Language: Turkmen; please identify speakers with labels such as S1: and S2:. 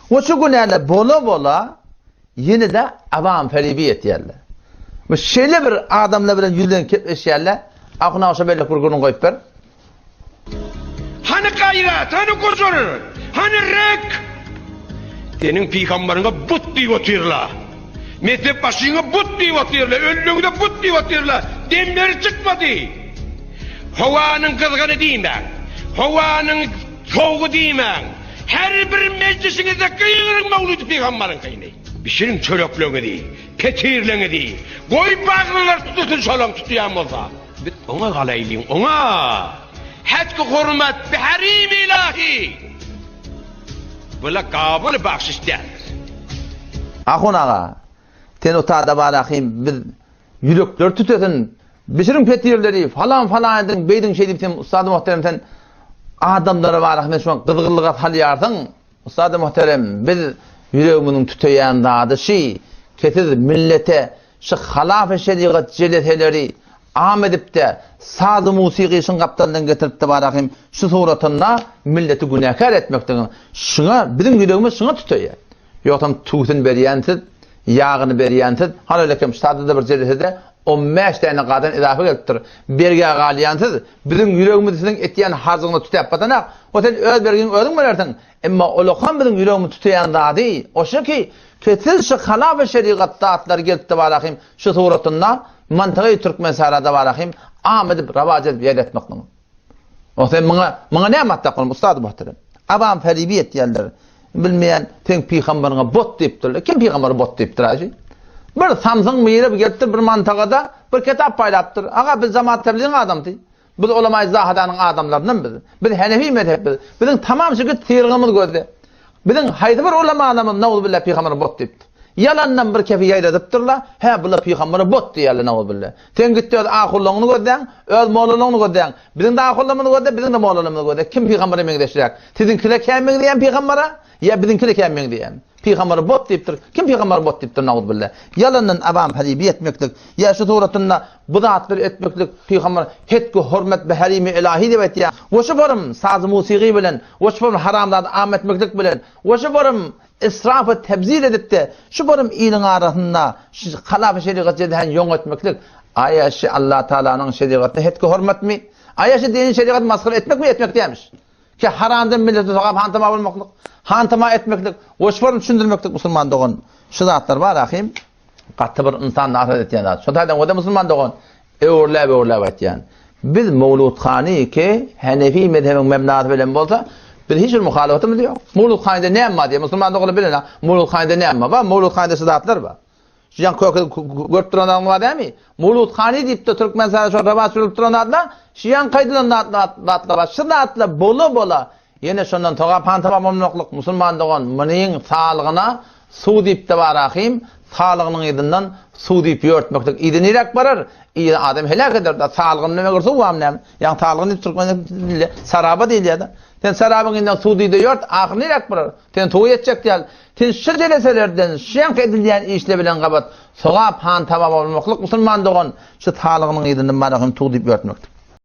S1: We şu günäler bola-bola ýene-de awam feribi etýärler. We şeýle bir adamlar bilen ýüzlenip gepleşýärler. Ahun aga şo bellik bir gürrüň goýup ber.
S2: Hany gaýrat, hany gujur, hany rek? Seniň pygambaryňa but diýip otyrla. Mezhep başyňa but diýip otyrla, öllügiňe but diýip otyrla. Demleri çykmady. Howanyň gyzgyny diýmäň. Howanyň sowugy diýmäň. Her bir mejlisiňizde gygyryň mawludy pygambaryňkyny. Bişiriň çörekleňizi, petirleňizi. Goý bagrylar tutusun şolaň tutýan bolsa. Biz oňa galaýlyň, oňa! Hetki hormat bi harim ilahi! Bula gabyl bagşyş däldir.
S1: Ahun aga, sen otada barahym biz ýürekler tütesin, bişiriň petirleri, falan falan ediň, beýdiň şeýdip sen ussady muhterem sen adamlara barahym sen şuňa gyzgynlyga salýarsyň. Ussady muhterem biz ýüregimiziň tüteýän zady şi, kesiz millete Şu halafy şerigat jeleseleri am edip-de, sazy musygy şuň gapdalyndan getirip-de barahym şu suratynda milleti günäkär etmekdigiň, şuňa biziň ýüregimiz şuňa tüteýär. Ýogsam tüwsüni berýän siz, ýagyny berýän siz, hany ölekem şu sada-da bir jelesede on bäş däne gazan edafa gelipdir. Bergä galýan siz, biziň ýüregimiz siziň etýän harjygyňyza tütäp batanak, o sen öz bergiňi özüň berersiň, Emma olakan biziň ýüregimizi tutuýan zady oşa ki, kesiz şu halafy şerigat zatlary gelipdi barahym şu suratynda mantygy Türkmensährada barahym am edip rawaç edip ýaýratmaklygyň. O sen muňa muňa näme atdak bolum ustady muhterem. Awam feribi etýänler bilmeýän seň pygambaryňa bot diýipdirler. Kim pygambara bot diýipdir aýşy? Bir samsyň biri gelipdir bir mantagada bir kitap paýlapdyr. Aga biz jamaat tebligiň adamsy. Biz ulamaýy zahydanyň adamlaryndan biz. Biz henefi mezhep biz. Biziň tamam şu git syrgymyz gözde. Biziň haýsy bir ulamalarymyz nauzubilla pygambere bot diýipdir. Ýalandan bir kefi ýaýradypdyrlar, hä bular pygambere bot diýýärler nauzubilla. Sen git öz ahunlaryňy gözläň, öz mollalaryňy gözläň. Biziň-de ahunlarymyzy gözle, biziň-de mollalarymyzy gözle. Kim pygambere meňzeşräk? Siziňkiler kän meňzeýän pygambere? Ýa biziňkiler kän meňzeýän? Pygambere bot diýipdir. Kim pygambere bot diýipdir nauzubilla. Ýalandan awam halibi etmeklik. Ýa şu suratynda Bu zatlary etmeklik pygamber hetki hormet bi harimi ilahi diýip aýtýar. We şu forum sazy musygy bilen, we şu forum haram zady am etmeklik bilen, we şu forum israf we tebzir edipde, şu forum iliň arasynda şu halafy şerigat jedäni ýoň etmeklik, aýa şi Allah Taalanyň şerigatyna hetki hormatmy? Aýa şi dini şerigaty masgara etmekmi etmek dämiş? Ki haramdan millete sogap hantama bolmaklyk, hantama etmeklik, we şu forum düşündirmeklik musulman dogan şu zatlar bar ahim. Gaty bir ynsan nasat etýän zat. Şo taýdan o-da musulman dogan öwürläp-öwürläp aýtýan. Biz Mowludhany ki Henefi mezhebiň mebnasy bilen bolsa, biz hiç bir muhalafatymyz ýok. Mowludhanyda näme bar diýýär. Musulman doganlar bilen Mowludhanyda näme bar? Bar, Mowludhanyda şu zatlar bar. Şu ýan köke görüp duran zadyň bar dämi? Mowludhany diýip-de Türkmenistanda şo rawaç sürülip duran zatlar, şu ýan kaýdylan zatlar bar. Şu zatlar bola-bola Ýene şondan sogap hantama bolmaklyk musulman dogan munyň salygyna suw diýip-de bar ahym, salygynyň yzyndan suw diýip ýörtmeklik yzy niräk barar, yzy adam heläk eder-de, salgynda meger suw barmy näme, ýagny salgyn diýip türkmen dilinde saraba diýilýär-de. Sen sarabyň yzyndan suw diý-de ýört, ahyry niräk barar? Sen suwa ýetjek däl. Sen şu jeleselerden, şu ýaňky edilýän işler bilen gabat sogap hantama bolmaklyk musulman dogan şu salygynyň yzyndan bar ahym suw diýip ýörtmeklik.